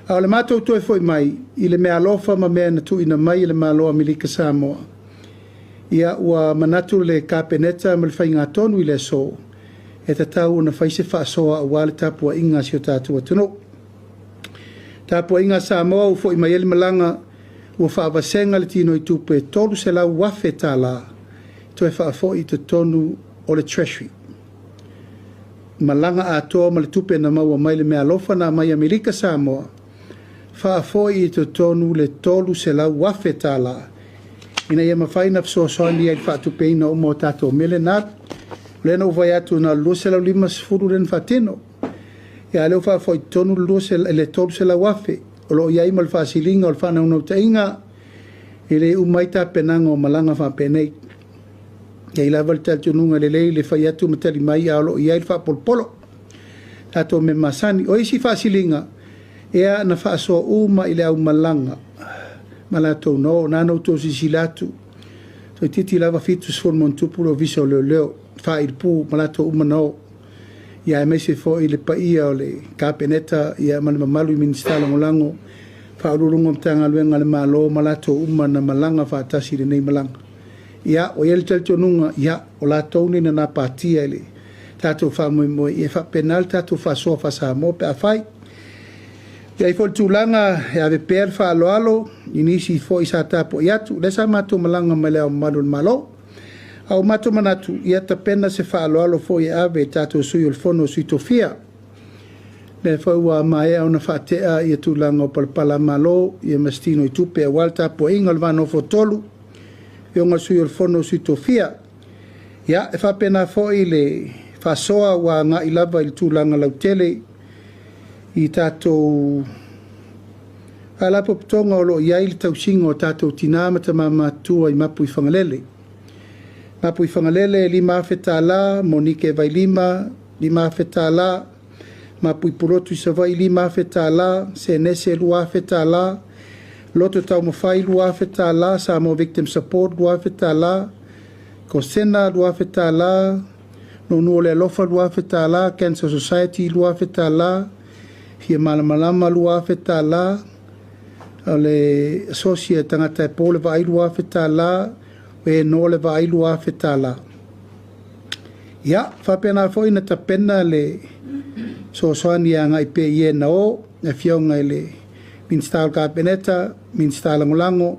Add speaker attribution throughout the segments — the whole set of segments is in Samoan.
Speaker 1: A o le matou toe foi mai i le meaalofa ma mea na tuuina mai e le Malo o Amerika Samoa, ia ua manatu le Kapeneta ma le faigatonu i le aso, e tatau ona fai se faasoa aua le tapuaiga a si o tatou atunuu. Tapuaiga a Samoa ua foi mai ai le malaga, ua faavasega le tinoitupe e $300,000 toe faafoi i totonu o le Treasury. Malaga atoa ma le tupe na maua mai le meaalofa na aumai Amerika Samoa, faafoi i totonu le $300,000 ina ia mafai ona fesoasoani ai i le faatupeina uma o tatou mea na alu. O lea na ou vaai atu na o le 250 lea na faatino, a o lea ua faafoi i totonu le $300,000. O lo o i ai ma le faasiliga o le faanaunautaiga, e le uma ai tapenaga o malaga faapenei. E i ai lava le talitonuga e lelei le fai atu ma tali mai, ae o lo o i ai le faapolopolo, tatou mea masani. O isi faasiliga, ia na faasoa uma i le aumalaga ma latou na o. Na ona outou silasila atu, toeitiiti lava 70+ le Ofisa o Leoleo, failipu ma latou uma na o, aemaise foi le paia o le Kapeneta ma le mamalu i Minisita Lagolago, Ofisa Sili o Pulega o Matagaluega a le Malo ma latou uma na malaga faatasi i lenei malaga. Ia, ua i ai le talitonuga, ia, o latou nei na gapatia i le tatou faamoemoe, ia e faapena le tatou faasoa faa-Samoa pe afai. E i ai foi le tulaga e ave pea le faaaloalo i nisi foi sa tapuai atu, lea sa matou malaga ma Le Ao Mamalu o le Malo. A ua matou manatu, ia tapena se faaaloalo foi e ave i tatou Sui o le Fono a Sui Tofia. O lea foi ua maea ona faatea ia tulaga o palapalamalo ma se tinoitupe aua le tapuaiga o le va nofo-tolu, afioga i le Sui o le Fono a Sui Tofia. Ia, e faapena foi le faasoa ua agai lava i le tulaga lautele i tatou faalapotopotoga o lo o i ai le tausiga o tatou tina ma tama matutua i Mapuifagalele. Mapuifagalele e $5,000, Monike Vailima $5,000, Mapui Pulotu i Savaii $5,000, Senese $2,000, Loto Taumafai $2,000, Samoa Victim Support $2,000, Kosena $2,000, Nuunuu o le Alofa $2,000, Cancer Society $2,000, Fia Malamalama $2,000, o le Asosi a Tagata e Po le Vaai $2,000, o e noa le vaai $2,000. Ia, faapena foi ona tapena le fesoasoani e agai pea i e na o, le Afioga i le Minisita o le Kapeneta, Minisita Lagolago,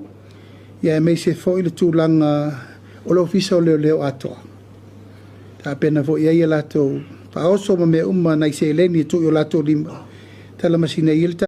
Speaker 1: aemaise foi le tulaga o le Ofisa o Leoleo atoa. Tapena foi i ai a latou faaoso ma mea uma, nai seleni e tuu i o latou lima e talamasina ai le